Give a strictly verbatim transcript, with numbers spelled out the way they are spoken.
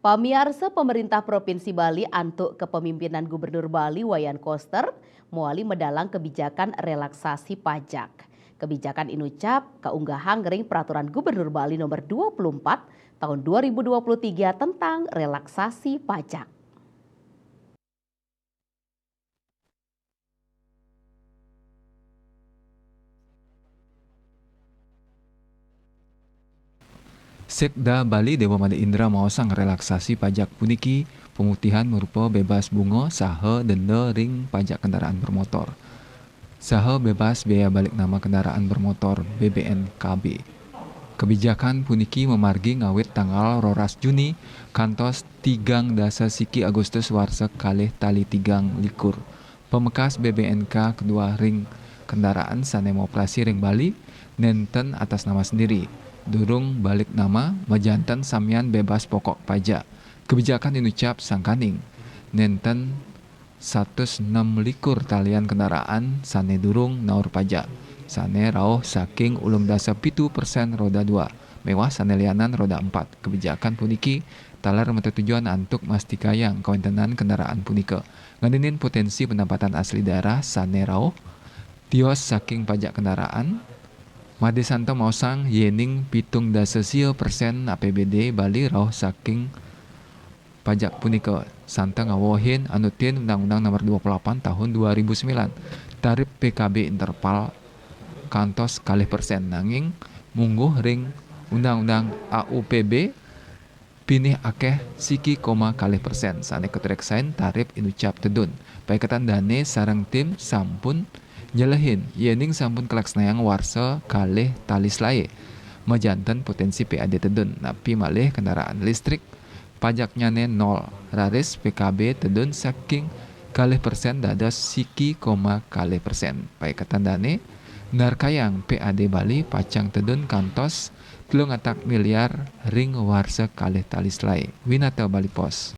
Pamiarsa, pemerintah Provinsi Bali antuk kepemimpinan Gubernur Bali Wayan Koster moali medalang kebijakan relaksasi pajak. Kebijakan inucap kaunggahang ring Peraturan Gubernur Bali Nomor dua puluh empat Tahun dua ribu dua puluh tiga tentang relaksasi pajak. Sekda Bali Dewa Made Indra maosang relaksasi pajak puniki pemutihan marupa bebas bunga saha denda ring pajak kendaraan bermotor saha bebas biaya balik nama kendaraan bermotor, B B N K B. Kebijakan puniki mamargi ngawit tanggal roras Juni kantos tigang dasa siki Agustus warsa kalih tali tigang likur. Pamekas B B N K kedua ring kendaraan sane moperasi ring Bali nenten atas nama sendiri, durung balik nama, majanten samian bebas pokok pajak. Kebijakan inucap sangkaning nenten satus nem likur talian kendaraan sane durung naur pajak, sane rauh saking ulung dasa pitu persen roda dua, miwah sane lianan roda empat. Kebijakan puniki taler matetujuan antuk mastikayang kawentenan kendaraan punika, ngeninin potensi pendapatan asli daerah sane rauh tios saking pajak kendaraan. Made Santa maosang yening pitung dasa sia persen A P B D Bali rauh saking pajak punika, santa ngawohin anutin Undang-Undang Nomor dua puluh lapan Tahun dua ribu sembilan, tarip P K B interpal kantos kalih persen, nanging mungguh ring Undang-Undang A U P B pinih akeh siki koma kalih persen, sane katreksain tarip inucap tedun. Paiketan dane sareng tim sampun nyelehin yening sampun kalaksanayang warsa kalih tali selae, majanten potensi P A D tedun, napi malih kendaraan listrik pajaknyane nol, raris P K B tedun saking kalih persen dados siki koma kalih persen. Paiketan dane narkayang P A D Bali pacang tedun kantos telung atak miliar ring warsa kalih tali selae. Winata Bali Post.